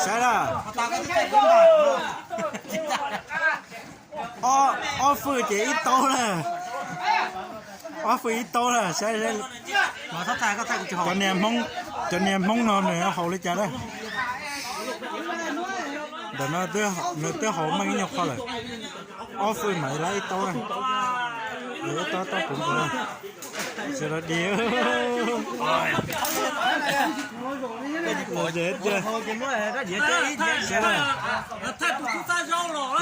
Saib na, ob fwj ces ib taub na, ob fwj ib taub na, saib. Cov niag Hmoob, cov niag Hmoob no nws haus li cas na? Ntawm no nws twb haus meej ib nyuag qho lawm. Ob fwj mas ib lab ib taub, ib taub taub puv nkaus. Sawv daws di.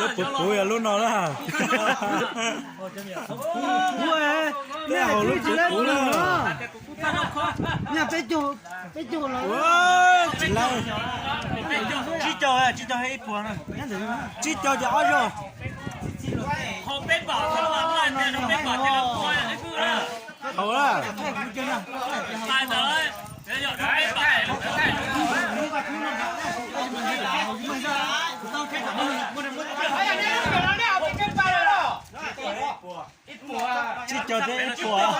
Lub puv puv yog lub no na. Twb haus lub puv puv na. Tsis laib. Tsib caug ces ob zaug. Haus na. Tsib caug thiab ib puas.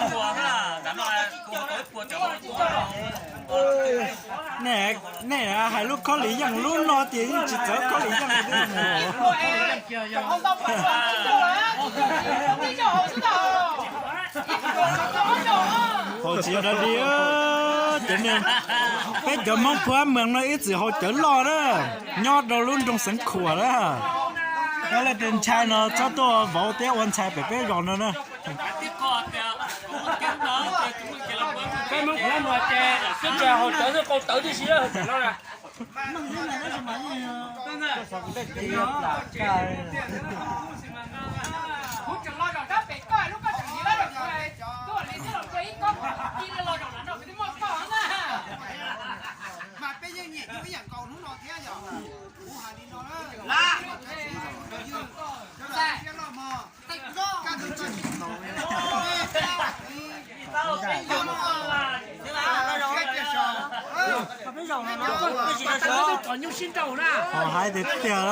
Nej hais lub khob li yeej lub no ces yeej tsis txawv khob li yeej li thiab mus. Haus tsis yog dab li, cov niag, peb cov Hmoob Phuab Mees no ib txwm haus cawv loj na, nyob rau lub nroog Xeev Khuam na. Yog leej twg ntshai no txhob tuaj vauv thiab ua ntxhais pem peb zos no na. Peb Hmoob Phuab Mees ces twb tsis haus cawv, twb qau tawv tib si, haus cawv loj na. Ho haib tiag tiag.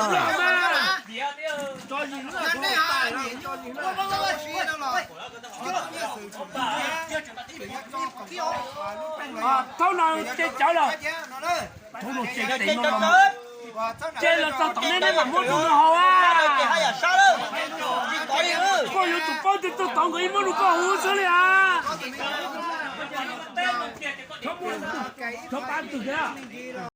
Thaub no ces cawv lawm. Thaub no ces cawv no, ces los txog tom nej, nej mam muab rau nws haus a. Koj yuav tsum paub tias txog tom nkawd ib muab rau koj haus xwb li a. Thaub pab twg thiab?